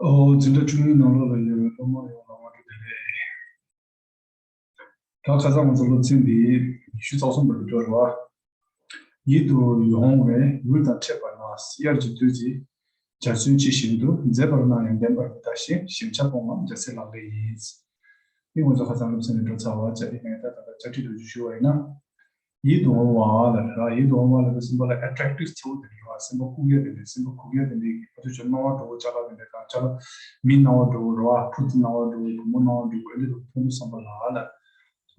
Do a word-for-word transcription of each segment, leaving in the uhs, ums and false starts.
ཨོ། འཛིན་གྲྭ་བཅུ་གཉིས་ནང་ལོགས་ལ་ཡོད་པའི་སློབ་མ་ཡོངས་ལ་སྔ་དྲོ་བདེ་ལེགས། ད་ཁ་སང་ང་ཚོ་སློབ་ཚན་འདི་ཉི་ཤུ་རྩ་གསུམ་པ་དེ་འགྲོ་རེད་བ། ཡིད་དུ་འོང་བའི་ཡུལ་དང་འཕྲད་པ་ན། དབྱར་གྱི་དུས་ཀྱི་འཇའ་ཚོན་ཇི་བཞིན་དུ། མཛེས་པར་སྣང་ཡང་བདེན་པར་མི་ལྟ་ཞིང་། ཞེན་ཆགས་སྤོང་བའང་རྒྱལ་སྲས་ལག་ལེན་ཡིན། འདི་ང་ཚོ་ཁ་སང་སློབ་ཚན་ནས་འགྲོ་ཚར་བ་བྱས། ཡིན་ནའི་ད་ད་ལྟ་བཅར་འདྲི་འདྲ་ཅིག་ཞུ་བ་ཡིན་ན། ཡིད་དུ་འོང་བ་ལ་ར། ཡིད་དུ་འོང་བ་ལ་དེ་སེམས་པ་ལ་ཨེ་ཊེག་ཊིབ་ཚ་བོ་དེ་འདྲ་ར། སེམས་པ་ཁུག་ཡ་དེ་འདྲ། སེམས་པ་ཁུག་ཡ་དེ་འདྲ་གི་ཕར་ཚུར་ཕྱོགས་སྣང་བ་འགྲོ་བོ། ཅ་ལག་དེ་འདྲ་དང་ཅ་ལག་མི་སྣང་བ་འགྲོ་བོ་ར། བུ་ཚ་སྣང་བ་འགྲོ་བོ། བུ་མོ་སྣང་བ་འགྲོ་བོ། ཨེ་འདྲ་དང་མཐོང་དུས་ཙམ་པ་ལ་ལ་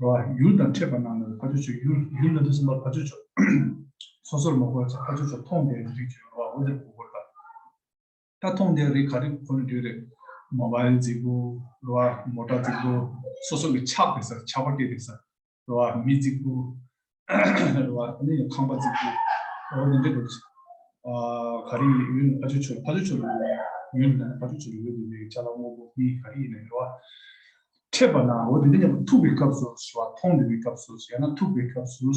ར། ཡུལ་དང་འཕྲད་པ་ན་ལ་ཕར་ཚུར་ཕྱོགས་ཡུལ། ཡུལ་ལ་དེ་སེམས་པ་ཕར་ཚུར་ཕྱོགས་སོ་སོར་མ་གོ་བར་ཕར་ཚུར་ཕྱོགས་མཐོང་བསྡད་རིགས་ཀྱི་ར། འོ་དེ་གོ་དགོས་ར། ད་མཐོང་བསྡད་རིགས་ག་རེ་གོ་ནས་འགྲོ་རེད། མོ་བལ་རྫིག་པོ་ར། མོ་ཊ་རྫིག་པོ། སོ་སོ་གི་ཆགས་པའི་ས། ཆགས་པ་སྐྱེས་པའི་ས་ར། མི་རྫིག་པོ་ར། ཨ་ནི་ཁང་པ་རྫིག་པོ། འོ་དེ་འདྲ་འདུག་ཨ། ག་རེ་ཡིན་ཡུལ་ཕར་ཚུར་ཕྱོགས། ཕར་ཚུར་ཕྱོགས་ལ་ཡུལ་ན་ཕར་ཚུར་ཕྱོགས་ལ་ཡུལ་དེ་ནས་ཅ་ལག་དངོས་པོ་མི་ག་རེ་ཡིན་ནའི་ར། འཕྲད་པ་ན། འོ་དེ་འདྲ་མཉམ་པོ་ཐུག་པའི་སྐབས་སུ་ཞུ་བ། མཐོང་བསྡད་པའི་སྐབས་སུ། ཡང་ན་ཐུག་པའི་སྐབས་སུ།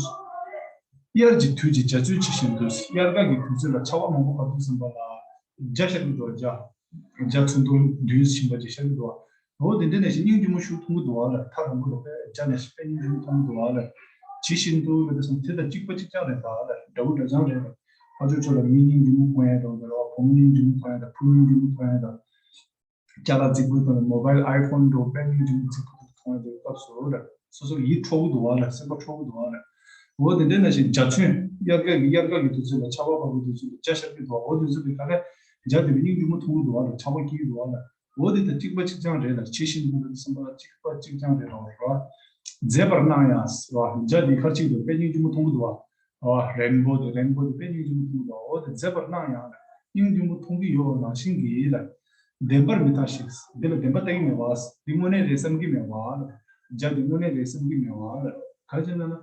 དབྱར་གྱི་དུས་ཀྱི་འཇའ་ཚོན་ཇི་བཞིན་དུ། དབྱར་ཁ་གི་དུས་ཚོད་ལ་ཆར་པ་མང་པོ་བབས་དུས་ཙམ་པ་ལ་འཇའ་ཤར་གྱི་འདུག་འཇའ། འཇའ་ཚོན་མདོག་བདུན་ཟིན་པ་ཅིག་ཤར་གྱི་འདུག་འོ་དེ་འདྲ་ནང་བཞིན་སྙིང་རྗེ་མོ་ཞིག་མཐོང་གི་འདུག་བ་ལ། ཐག་རིང་པོ་ལ་དཔེ་འཇའ་ནང་བཞིན་དཔེ་སྙིང་རྗེ་མོ་མཐོང་གི་འདུག་བ་ལ། ཇི་བཞིན་དུ་ལ་དེ་སོང་དེ་དང་གཅིག་པ་གཅིག་རྐྱང་རེད་ད་ལ། འདྲ་བོ་འདྲ་རྐྱང་རེད་ལ། ཕར་ཕྱོགས་ཕྱོགས་ལ་མི་སྙིང་རྗེ་མོ་མཐོང་ཡ་འདྲ་བོ་འདྲ་བ། བུ་མོ་སྙིང་རྗེ་མོ་མཐོང་ཡ་འདྲ། བུ་སྙིང་རྗེ་མོ་མཐོང་ཡ་འདྲ། ཅ་ལག་རྫིག་པོ་དང་མོ་བལ་ཨའི་ཕོན་འདྲ་བོ་དཔེ་སྙིང་རྗེ་མོ་རྫིག་པོ་མཐོང་ཡ་འདྲ་བའི་སྐབས་སུ་ར། སོ་སོ་ཡིད་འཕྲོག་གི་འདུག་བ་ལ། སེམས་པ་འཕྲོག་གི་འདུག་བ་ལ། འོ་དེ་འདྲ་ནང་བཞིན་འཇའ་ཚོན། དབྱར་ཁ་གི། དབྱར་ཁ་གི་དུས་ཚོད་ལ་ཆར་པ་བབས་པའི་དུས་ཚོད་ལ་འཇའ་ཤར་གྱི་འདུག་འོ་དུས་ཚོད་དེ་ག་ལ་འཇའ་དེ་བས་སྙིང་རྗེ་མོ་མཐོང་གི་འདུག་བ་ལ། ཆར་པ་སྐྱེ་གི་འདུག་བ་ལ། འོ་དེ་དང་གཅིག་པ་གཅིག་རྐྱང་རེད་ལ། ཇི་བཞིན་དུ་ལ་སེམས་པ་ལ་གཅིག་པ་གཅིག་རྐྱང་རེད་ལ་ར། མཛེས་པར་སྣང་ཡང་ར། འཇའ་དེ་ག་རེ་བྱེད་ཀྱི་འདུག་དཔེ་སྙིང་རྗེ་མོ་མཐོང་གི་འདུག་བ། ར། རེན་བོ་དེ། རེན་བོ་དེ་དཔེ་སྙིང་རྗེ་མོ་མཐོང་གི་འདུག་འོ་དེ་མཛེས་པར་སྣང་ཡང་ལ། སྙིང་རྗེ་མོ་མཐོང་གི་ཡོད་པ་ནང་བཞིན་གྱི་ལ། བདེན་པར་མི་ལྟ་ཞིང་། འདི་ལ་བདེན་པ་ལྟ་གི་མེད་པ། འདི་དངོས་གནས་རེད་བསམ་གྱི་མེད་པ་ལ། འཇའ་དེ་དངོས་གནས་རེད་བསམ་གྱི་མེད་པ་ལ། ག་རེ་བྱས་ན་ན།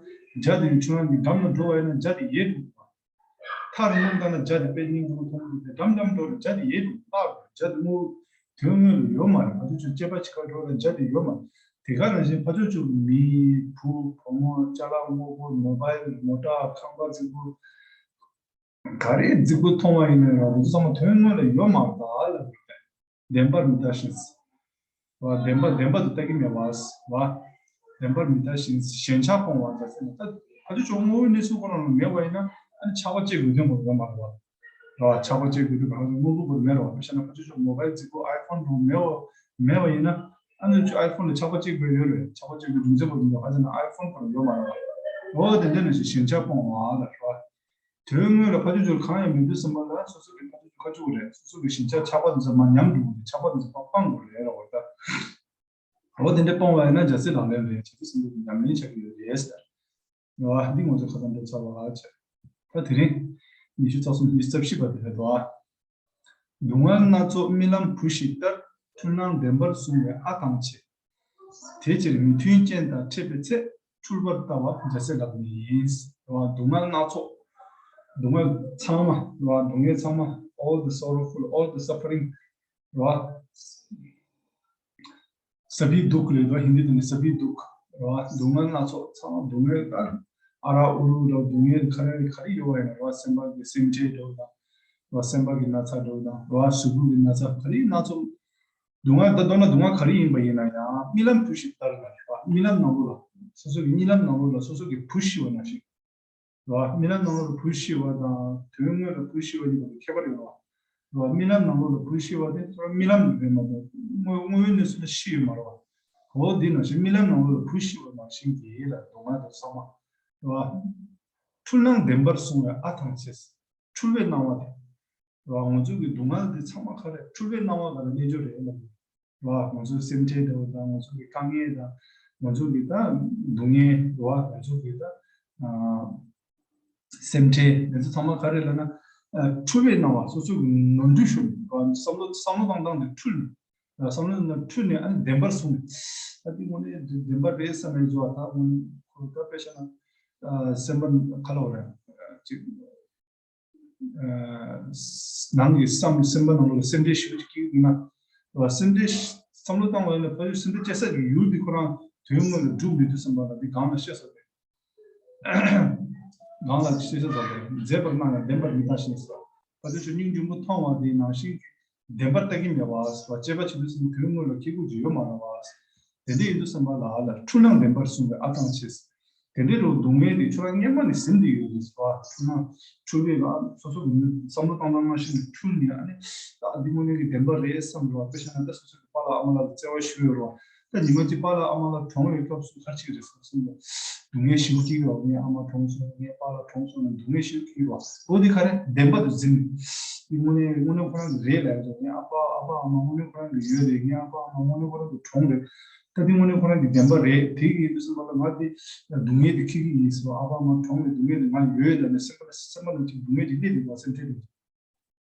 འཇའ་དེ་ཁྱོད་རང་གི་འགྲམ་ལ་འགྲོ་བ་ཡིན་ན་འཇའ་དེ་ཡལ་འགྲོ་གི་འདུག་ཐག་རིང་པོ་ལྟ་ན་འཇའ་དེ་དཔེ་སྙིང་རྗེ་མོ་མཐོང་གི་འདུག་འགྲམ་འགྲམ་འགྲོ་ན་འཇའ་དེ་ཡལ་འགྲོ་གི་འདུག་འཇའ་དེ་དངོས། དོན་དངོས་ལ་ཡོད་མ་རེད། ཕར་ཕྱོགས་ཕྱོགས་སྐྱེས་པ་ཅིག་ག་འགྲོ་ན་འཇའ་དེ་ཡོད་མ་རེད། དེ་ག་ནང་བཞིན་ཕར་ཕྱོགས་ཕྱོགས་མི། བུ། བུ་མོ། ཅ་ལག་དངོས་པོ། མོ་བལ། མོ་ཊ། ཁང་པ་རྫིག་པོ། ག་རེ་རྫིག་པོ་མཐོང་བ་ཡིན་ན་ཡང་དེ་ཚོ་ཚང་མ་དོན་དངོས་ལ་ཡོད་མ་རེད་ད་ལ། བདེན་པར་མི་ལྟ་ཞིང་། བ། བདེན་པ་བདེན་པ་དུ་ལྟ་གི་མེད་པ། བ། བདེན་པར་མི་ལྟ་ཞིང་། ཞེན་ཆགས་སྤོང་བ་དང་ཟེར་ན། ད་ཕར་ཕྱོགས་དངོས་པོའི་གནས་ཚུལ་ཁོ་རང་ལ་མེད་པ་ཡིན་ན། ཨ་ནི་ཆགས་པ་སྐྱེ་དགོས་དོན་ཁོ་རང་ཡོད་མ་རེད་བ། ར། ཆགས་པ་སྐྱེ་དགོས་དུས་གང་ལ་དངོས་པོ་ཁོ་རང་མེད་རེད་བ། དཔེ་བཞག་ན་ཕར་ཕྱོགས་མོ་བལ་རྫིག་པོ་ཨའི་ཕོན་འདྲ་བོ་མེད་པ་མེད་པ་ཡིན་ན། ཨ་ནི་ཨའི་ཕོན་ལ་ཆགས་པ་སྐྱེ་དགོས་ཡོད་རེད། ཆགས་པ་སྐྱེ་དགོས་རྒྱུ་མཚན་ཁོ་རང་ཡོད། ཨ་ནི་ཨའི་ཕོན་ཁོ་རང་ཡོད་མ་རེད་བ། འོ་དེ་འདྲ་ནང་བཞིན་ཞེན་ཆགས་སྤོང་བ་ལ་ར། དོན་དངོས་ལ་ཕར་ཕྱོགས་ཕྱོགས་གང་ཡང་མི་འདུག་བསམ་པ་ལ་སོ་སོ་གི་ཕར་ཕྱོགས་ཕྱོགས་ཁ་ཕྱོགས་རེད། སོ་སོ་གི་ཞེན་ཆགས་ཆགས་པ་འདི་ཚོ་མར་ཉམས་འགྲོ་གི་རེད། ཆགས་པ་འདི་ཚོ་ཕར་སྤང་དགོས་རེད་ར་བ་ད། འོ་དེ་འདྲ་སྤོང་བ་ཡིན་ན་རྒྱལ་སྲས་ལག་ལེན་རེད། རྒྱལ་སྲས་སེམས་ལུགས་ཀྱི་ཉམས་ལེན་བྱ་གི་ཡོད་རེད་ཟེར། རེད་བ། འདི་ང་ཚོ་ཁ་སང་འགྲོ་ཚར་བ་ལ་བྱས། ད་དེ་རིང་ཉི་ཤུ་རྩ་གསུམ། ཉི་ཤུ་རྩ་བཞི་པ་དེ་རེད་དོ། སྡུག་བསྔལ་སྣ་ཚོགས་རྨི་ལམ་བུ་ཞིག་ལྟར། འཁྲུལ་སྣང་བདེན་པར་བཟུང་བའི་ཨ་ཐང་ཆད། དེ་ཕྱིར་མི་མཐུན་རྐྱེན་དང་འཕྲད་པའི་ཚེ། འཁྲུལ་པར་ལྟ་བ་རྒྱལ་སྲས་ལག་ལེན་ཡིན། རེད་བ། སྡུག་བསྔལ་སྣ་ཚོགས། སྡུག་བསྔལ་ཚང་མ། རེད་བ། སྡུག་བསྔལ་ཚང་མ། All the sorrowful, all the suffering. རེད་བ། སྦྷི་དུག་ལབ་དུས་ཧིན་དི་དེ་ནས་སྦྷི་དུག་རེད་བ། སྡུག་བསྔལ་སྣ་ཚོགས་ཚང་མ། སྡུག་བསྔལ་ལྟར་ཨ་ར་ཨུ་རུ་འདྲ་བོ། སྡུག་བསྔལ་ག་རེ་ག་རེ་ཡོད་པ་ཡིན་ན་རེད་བ། སེམས་པ་གི་སེམས་ཁྲལ་འདྲ་བོ་དང་། རེད་བ། སེམས་པ་གི་ན་ཚ་འདྲ་བོ་དང་། རེད་བ། གཟུགས་པོ་གི་ན་ཚ་ག་རེ་སྣ་ཚོགས། སྡུག་བསྔལ་ད་མདོར་ན་སྡུག་བསྔལ་ག་རེ་ཡིན་པ་ཡིན་ན་ཡང་རྨི་ལམ་བུ་ཞིག་ལྟར་ལ་རེད་བ། རྨི་ལམ་ནང་ལོགས་ལ། སོ་སོ་གི་གཉིད་ལམ་ནང་ལོགས་ལ་སོ་སོ་གི་བུ་ཤི་བ་ནང་བཞིན། རེད་བ། རྨི་ལམ་ནང་ལོགས་ལ་བུ་ཤི་བ་དང་དོན་དངོས་ལ་བུ་ཤི་བ་གཉིས་བར་ལ་ཁྱད་པར་ཡོད་རེད་བ། རེད་བ། རྨི་ལམ་ནང་ལོགས་ལ་བུ་ཤི་བ་དེ་ཚོ་རྨི་ལམ་རེད་མ་གཏོགས་དངོས་དངོས་ཡོད་གནས་ཚུལ་ལ་ཤི་ཡོད་མ་རེད་བ། འོ་དེ་ནང་བཞིན་རྨི་ལམ་ནང་ལོགས་ལ་བུ་ཤི་བ་ནང་བཞིན་གྱི་ལ་སྡུག་བསྔལ་དེ་ཚང་མ། རེད་བ། འཁྲུལ་སྣང་བདེན་པར་བཟུང་བའི་ཨ་ཐང་ཆད། འཁྲུལ་པའི་སྣང་བ་དེ། རེད་བ། ང་ཚོ་གི་སྡུག་བསྔལ་འདི་ཚང་མ་ག་རེ། འཁྲུལ་པའི་སྣང་བ་ག་རེ་རྣལ་འབྱོར་རེད་ལབ། རེད་བ། ང་ཚོའི་སེམས་ཁྲལ་འདྲ་བོ་དང་། ང་ཚོ་གི་དཀའ་ངལ་དང་། ང་ཚོ་གི་ད་སྡུག་བསྔལ། རེད་བ། ང་ཚོ་གི་ད་ཨ་སེམས་ཁྲལ་འདི་ཚོ་ཚང་མ་ག་རེ་ལབ་ན། ཨ་འཁྲུལ་པའི་སྣང་བ། སོ་སོ་གི་ནོར་འཁྲུལ་ཤོར་ནས། རེད་བ། བསམ་བློ་བསམ་བློ་བཏང་སྟངས་དེ་འཁྲུལ་ནས། རེད་བ། བསམ་བློ་ནང་འཁྲུལ་ནས་ཨ་ནི་བདེན་པར་བཟུང་ནས། ཨ་འདི་དངོས་གནས་བདེན་པ་རེད་བསམ་ནས་འགྲོ་བ། ད་ཁོ་ད་དཔེ་བཞག་ན་ཨ་སེམས་པ་ག་ལབ་དགོས་རེད། ཅིག་ནང་གི་བསམ། སེམས་པ་ནང་ལོགས་ལ་སེམས་ཁྲལ་ཞེ་པོ་ཅིག་སྐྱེ་གི་འདུག་ན། རེད་བ། སེམས་ཁྲལ་བསམ་བློ་བཏང་བ་ཡིན་ན་ཕ་ཡུལ་སེམས་ཁྲལ་སྐྱེ་ས་གི་ཡུལ་འདི་ཁོ་རང་དོན་དངོས་ལ་གྲུབ་མི་འདུག་བསམ་པ་ལ་འདི་གང་ལ་བཤད་ས་རེད། གང་ལ་ཤེས་བྱ་དག་པས་མཛེས་པར་སྣང་ཡང་བདེན་པར་མི་ལྟ་ཞིང་ཟེར། ད་དུས་ཚོད་སྙིང་རྗེ་པོ་མཐོང་བ་དེ་ནང་བཞིན་གྱི་བདེན་པར་ལྟ་གི་མེད་པ་ཟེར་བ། དཔྱད་པ་བྱེད་དུས་སུ་དོན་དངོས་ལ་ཁེ་གུག་ཅིག་ཡོད་མ་རེད་པ། དེ་འདྲ་ཡིན་དུས་ཙམ་པ་ལ་ལ་འཁྲུལ་སྣང་བདེན་པར་གསུངས་པའི་ཨ་ཐང་ཆད། དེ་འདྲའི་རུ་སྡུག་བསྔལ་དེ་ཁྱོད་རང་སྔན་མ་ནས་ཟིན་བསྡད་ཡོད་རེད་ཟེར་བ། འཁྲུལ་སྣང་འཁྲུལ་པའི་ལ་སོ་སོ་གི་བསམ་བློ་བཏང་སྟངས་ནང་བཞིན་དུ་འཁྲུལ་ནས། ཨ་ནི་ད་འདི་དངོས་གནས་ཀྱི་བདེན་པ་རེད་བསམ་རེད་བ། དཔེ་བཞག་ན་ད་སོ་སོ་གི་པཱ་ལགས་ཨ་མ་ལགས་ལ་བརྩེ་བ་ཞུ་ཡོད་རེད་བ། ད་ཉི་མ་གཅིག་པཱ་ལགས་ཨ་མ་ལགས་གྲོངས་ཡོད་སྐབས་སུ་ག་རེ་བྱེད་ཀྱི་རེད་ཟེར་བ་སོང་ཙང་སྡུག་བསྔལ་ཞེ་པོ་སྐྱེ་གི་ཡོད། ངའི་ཨ་མ་གྲོངས་སོང་། ངའི་པཱ་ལགས་གྲོངས་སོང་ནས་སྡུག་བསྔལ་ཞེ་པོ་སྐྱེ་གི་ཡོད། འོ་འདི་ག་རེ་བདེན་པ་དུ་འཛིན། འདི་དངོས་གནས་དངོས་གནས་ཁོ་རང་གི་རེད་ལབ་ཡོད། ངའི་ཨ་ཕ་ཨ་ཕ་ཨ་མ་དངོས་གནས་ཁོ་རང་གི་ཡོད་རེད། ངའི་ཨ་ཕ་ཨ་མ་དངོས་གནས་ཁོ་རང་གི་གྲོངས་རེད། ད་འདི་དངོས་གནས་ཁོ་རང་གི་བདེན་པ་རེད། དེ་ཡིན་དུས་ཙམ་པ་ལ་ང་འདི་སྡུག་བསྔལ་འདི་འཁྱེར་གྱི་ཡིན་ཟེར་བ། ཨ་ཕ་ཨ་མ་གྲོངས་པའི་སྡུག་བསྔལ་འདི་ང་ཡོད་ལབ་ནས་སེམས་པ་ལ་སེམས་པ་ལ་ཅིག་སྡུག་བསྔལ་ཅིག་སླེབས་འདུག་བ། སེམས་ཁྲལ་འདུག།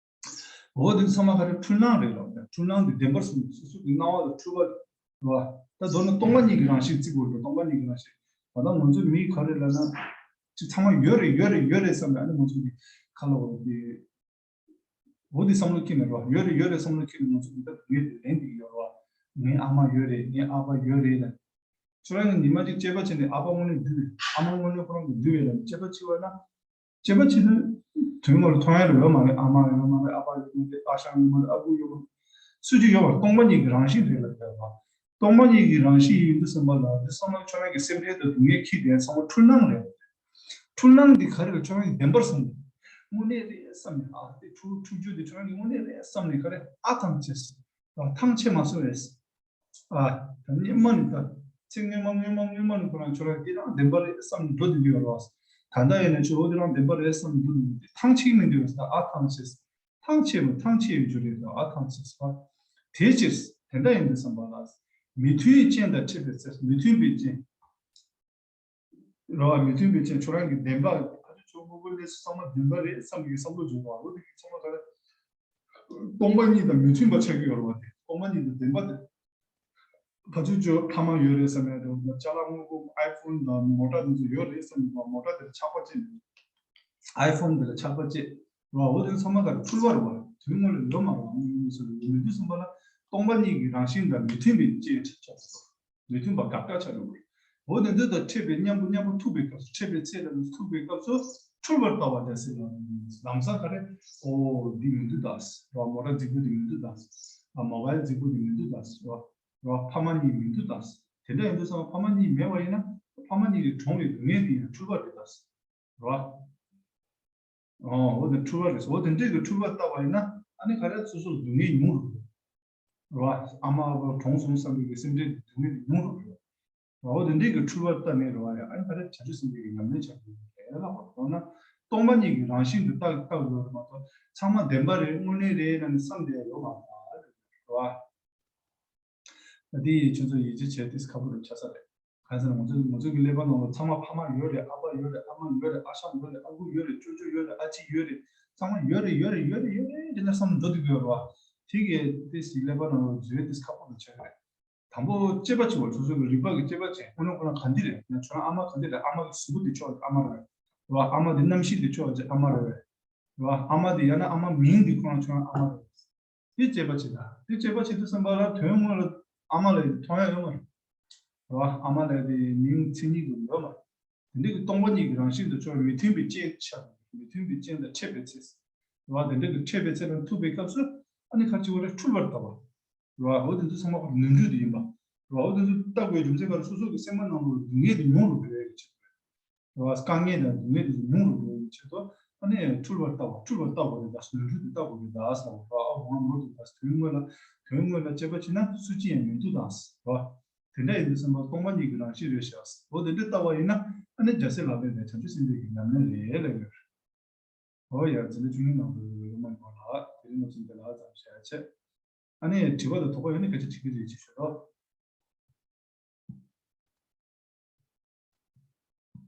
འོ་དེ་ཚང་མ་ག་རེ་འཁྲུལ་སྣང་རེད་ལབ་ནས། འཁྲུལ་སྣང་འདི་བདེན་པར་གསུངས། སོ་སོ་གི་སྣང་བ་ལ་འཁྲུལ་པ་རེད་བ། ད་མདོར་ན་སྟོང་པ་ཉིད་ཀྱི་རང་བཞིན་བརྩི་དགོས་རེད། སྟོང་པ་ཉིད་ཀྱི་རང་བཞིན། ད་ལྟ་ང་ཚོའི་མི་ག་རེ་ལབ་ན་ཅིག་ཚང་མ་ཡོད་རེད་ཡོད་རེད་ཡོད་རེད་བསམ་ནས། ཨ་ནི་ང་ཚོ་གི་ཁ་ལ་འོ་དེ། འོ་དེ་བསམ་བློ་འཁྱེར་ནས་རོ། ཡོད་རེད་ཡོད་རེད་བསམ་བློ་འཁྱེར་ནས་ང་ཚོ་འདི་ལྟར་ངས་དེ་ལན་འདི་ཡོད་རོ། ངའི་ཨ་མ་ཡོད་རེད། ངའི་ཨ་ཕ་ཡོད་རེད་ལ། ཁྱོད་རང་གིས་ཉི་མ་གཅིག་དཔྱད་པ་བྱས་ནས་ཨ་ཕ་དངོས་གནས་འདུག་གས། ཨ་མ་དངོས་གནས་ཁོ་རང་གི་འདུག་གས་ལ་དཔྱད་པ་བྱས་པ་ན། དཔྱད་པ་བྱས་ན་དོན་དངོས་ལ་མཐོང་ཡ་རེ་ཡོད་མ་རེད། ཨ་མ་ཡོད་མ་རེད། ཨ་ཕ་ཡོད་མ་རེད། ཨ་ཞང་ཡོད་མ་རེད། ཨ་ཁུ་ཡོད་མ་རེད། སུ་གཅིག་ཡོད་མ་རེད། སྟོང་པ་ཉིད་ཀྱི་རང་བཞིན་རེད་ལ་བསྡད་པ། སྟོང་པ་ཉིད་ཀྱི་རང་བཞིན་ཡིན་དུས་ཙམ་པ་ལ་འདི་ཚང་མ་ཁྱོད་རང་གི་སེམས་ཁྲལ་དང་སྡུག་བསྔལ་འཁྱེར་དེ་ཚང་མ་འཁྲུལ་སྣང་རེད། འཁྲུལ་སྣང་འདི་ག་རེ་ལ་ཁྱོད་རང་གིས་བདེན་པར་བཟུང་། དངོས་གནས་རེད་བསམ་ནས། ཨ་དེ་འཁྲུལ་འཁྲུལ་རྒྱུ་དེ་ཁྱོད་རང་གིས་དངོས་གནས་རེད་བསམ་ནས་ག་རེ་ཨ་ཐང་ཆད་སོང་། ཐང་ཆད་མ་སོང་བས། ཨ་ད་སྔན་མ་ནས། ད་ཚེ་སྔོན་མ་སྔོན་མ་སྔོན་མ་ནས་ཁོ་རང་ཁྱོད་རང་དེ་རང་བདེན་པ་རེད་བསམ་ནས་འགྲོ་བསྡད་ཀྱི་ཡོད་རེད་བ། ད་ལྟ་ཡིན་ན་ཁྱོད་འོ་དེ་རང་བདེན་པ་རེད་བསམ་ནས་འགྲོ་བསྡད་ཀྱི་ཡོད། དེ་ཐང་ཆད་མི་འདུག་བས། ད་ཨ་ཐང་ཆད། ཐང་ཆད་མོ་ཐང་ཆད་ཡོད་རྒྱུ་རེད། ད་ཨ་ཐང་ཆད་སོང་བ། དེའི་ཕྱིར་དེ་འདྲ་ཡིན་དུས་ཙམ་པ་ལ། མི་མཐུན་རྐྱེན་དང་འཕྲད་པའི་ཚེ། མི་མཐུན་པའི་རྐྱེན་རེད་བ། མི་མཐུན་པའི་རྐྱེན་ཁྱོད་རང་གི་བདེན་པ་ཕ་ཆོས་ཆོས་དངོས་པོ་ལས་ཚང་མ་བདེན་པ་རེད་བསམ་གྱི་བསམ་བློ་བྱུང་བ། འོ་དེ་གི་ཚང་མ་ག་རེ། སྟོང་པ་ཉིད་དང་མི་མཐུན་པ་ཆགས་ཀྱི་ཡོད་རེད་བ། དེ་སྟོང་པ་ཉིད་དང་བདེན་པ་དེ། ཕ་ཆོས་ཆོས་ཕ་མ་ཡོད་རེད་བསམ་ཡ་དེ། ཅ་ལག་དངོས་པོ་ཨའི་ཕོན་དང་མོ་ཊ་དེ་ཚོ་ཡོད་རེད་བསམ་ཡ་དེ། མོ་ཊ་དེ་ལ་ཆགས་པ་སྐྱེས་ནས། ཨའི་ཕོན་དེ་ལ་ཆགས་པ་སྐྱེས་རེད་བ། འོ་དེ་ཚང་མ་ག་རེ། འཁྲུལ་པ་རེད་བ། དོན་དངོས་ལ་ཡོད་མ་རེད་བ། དངོས་ཡོད་གནས་ཚུལ་ལ་ཡོད་མི་དུས་ཙམ་པ་ལ་སྟོང་པ་ཉིད་ཀྱི་རང་བཞིན་དང་མི་མཐུན་པའི་རྐྱེན་ཆགས་སོང་། མི་མཐུན་པ་དགག་བྱ་ཆགས་འགྲོ་གི་རེད། འོ་དེ་འདི་དང་འཕྲད་པའི་མཉམ་པོ་མཉམ་པོ་ཐུག་པའི་སྐབས་སུ། འཕྲད་པའི་ཚེ་དང་ཐུག་པའི་སྐབས་སུ་འཁྲུལ་པར་ལྟ་བ་འདྲ་ཟེར་ལ། ལམ་སང་ག་རེ། ཨོ་འདི་མི་འདུག་ད་ཟེར་བ། མོ་ཊ་རྫིག་པོ་འདི་མི་འདུག་ད་ཟེར་བ། མོ་བཱའིལ་རྫིག་པོ་འདི་མི་འདུག་ད་ཟེར་བ། ཕ་མ་གཉིས་མི་འདུག་ད་ཟེར། དེ་འདྲ་ཡིན་དུས་ཙམ་པ་ཕ་མ་གཉིས་མེད་པ་ཡིན་ན། ཕ་མ་གཉིས་ཀྱི་གྲོངས་པའི་སྡུག་བསྔལ་འདི་ཡང་འཁྲུལ་པ་རེད་ད་ཟེར་བ། ཨོ་འོ་དེ་འཁྲུལ་པ་རེད། འོ་དེ་འདྲའི་གི་འཁྲུལ་པ་ལྟ་བ་ཡིན་ན། ཨ་ནི་ག་རེ་སོ་སོར་སྡུག་བསྔལ་ཉུང་རུ་འགྲོ། རེད་བ། ཨ་མ་ཨ་ཕ་གྲོངས་སོང་བསམ་པའི་གི་སེམས་ཁྲལ་དེ་སྡུག་བསྔལ་དེ་ཉུང་རུ་འགྲོ། འོ་དེ་འདྲའི་གི་འཁྲུལ་པ་ལྟ་ནས་རེད་བ། ཡ་ཨ་ནི་ག་རེ་བྱང་ཆུབ་སེམས་དཔའི་གི་ཉམས་ལེན་བྱ་དགོས་རེད་ལ། འོ་ན་སྟོང་པ་ཉིད་ཀྱི་རང་བཞིན་དུ་བལྟ་བལྟ་དགོས་རེད་མ་གཏོགས། ཚང་མ་བདེན་པ་རེད། དངོས་གནས་རེད་ལབ་ནས་བསམ་བསྡད་ཡ་ཡོད་མ་རེད་བ། ད་དེ་ཡིས་ཁྱོད་ཚོ་ཡིད་ཆེས་བྱས་ཏེ་ཁག་པོ་རེད་ཆགས་ས་རེད། གང་ཟེར་ན་ང་ཚོ་ང་ཚོ་གི་ཀླད་པ་ནང་ལ་ཚང་མ་ཕ་མ་ཡོད་རེད། ཨ་ཕ་ཡོད་རེད། ཨ་མ་ཡོད་རེད། ཨ་ཞང་ཡོད་རེད། ཨ་ཁུ་ཡོད་རེད། ཅོ་ཅོ་ཡོད་རེད། ཨ་ཅེ་ཡོད་རེད། ཚང་མ་ཡོད་རེད་ཡོད་རེད་ཡོད་རེད་ཡོད་རེད་དེ་འདྲ་བསམ་འགྲོ་འདུག་ཡོད་རེད་བ། དེ་གས་དེ་སི་ཀླད་པ་ནང་ལ་འཛུལ་ཏེ་ཁག་པོ་རེད་ཆགས་རེད། དང་པོ་དཔྱད་པ་བྱེད་པ། སོ་སོ་གི་རིག་པ་གི་དཔྱད་པ་བྱེད། དངོས་གནས་ཁོ་རང་ག་འདི་རེད། ང་ཁྱོད་རང་ཨ་མ་ག་འདི་རེད། ཨ་མ་གི་གཟུགས་པོ་འདི་ཁྱོད་ཨ་མ་རེད་བ། ཨ་མ་འདི་རྣམ་ཤེས་འདི་ཁྱོད་ཨ་ཅེ་ཨ་མ་རེད་བ། ཨ་མ་འདི་ཡང་ན་ཨ་མ་མིང་འདི་ཁོ་རང་ཁྱོད་རང་ཨ་མ་རེད། དེ་དཔྱད་པ་བྱེད་ད། དེ་དཔྱད་པ་བྱེད་དུས་ཙམ་པ་ལ་དོན་དངོས་ལ་ཨ་མ་ལབ་ཡ་དེ་མཐོང་ཡ་ཡོད་མ་རེད། རེད་བ། ཨ་མ་ལབ་ཡ་དེ་མིང་མཚན་ཉིད་ཀྱི་ཡོད་མ་རེད། དེ་འདྲ་གི་སྟོང་པ་ཉིད་ཀྱི་རང་བཞིན་དུ་ཆོས་མི་མཐུན་པའི་རྐྱེན་ཆགས། མི་མཐུན་པའི་རྐྱེན་དང་འཕྲད་པའི་ཚེ། རེད་བ། དེ་འདྲ་གི་འཕྲད་པའི་ཚེ་དང་ཐུག་པའི་སྐབས་སུ་ཨ་ནི་ག་རེ་བྱེད་དགོས་རེད། འཁྲུལ་པར་ལྟ་བ། རེད་བ། འོ་དེ་ཚོ་ཚང་མ་ནོར་འཁྲུལ་དེ་ཡིན་པ། རེད་བ། འོ་དེ་ཚོ་ལྟ་དགོས་རྒྱུ་མཚན་ག་རེ། སོ་སོ་གི་སེམས་པ་ནང་ལ་སྡུག་བསྔལ་དེ་ཉུང་རུ་འགྲོ་ཡ་གི་ཆེད་དུ་རེད། རེད་བ། དཀའ་ངལ་དང་སྡུག་བསྔལ་དེ་ཚོ་ཉུང་རུ་འགྲོ་བའི་ཆེད་དུ་ཨ་ནི་འཁྲུལ་པར་ལྟ་བ། འཁྲུལ་པར་ལྟ་དགོས་རེད་ད། ནོར་འཁྲུལ་དེ་ལྟ་དགོས་རེད་ད་ཟེར་བ། ཨ་འོ་ང་ནོར་འདུག་ད། དོན་དངོས་ལ་དོན་དངོས་ལ་དཔྱད་པ་བྱེད་ན་སུ་གཅིག་ཡང་མི་འདུག་ད་ཟེར་བ། དེ་འདྲ་ཡིན་དུས་ཙམ་པ་སྟོང་པ་ཉིད་ཀྱི་རང་བཞིན་རེད་ཤག་འོ་དེ་འདྲ་ལྟ་བ་ཡིན་ན་ཨ་ནི་རྒྱལ་སྲས་ལག་ལེན་རེད། བྱང་ཆུབ་སེམས་དཔའི་གི་ཉམས་ལེན་རེད་ལབ་ཡོད་རེད། འོ་ཡ། འཛིན་གྲྭ་བཅུ་གཉིས་ནང་དུ་ཡོད་མ་ཡོད་ལ། དེ་རིང་ནོར་སྲིད་འདི་ལ་ཙམ་བཤད་ཡ་བྱས། ཨ་ནི་དྲི་བ་དང་དོགས་པ་ཡོད་ན་སྐད་ཆ་དྲི་གི་རེད་ཅེས་ཞུ་རོགས།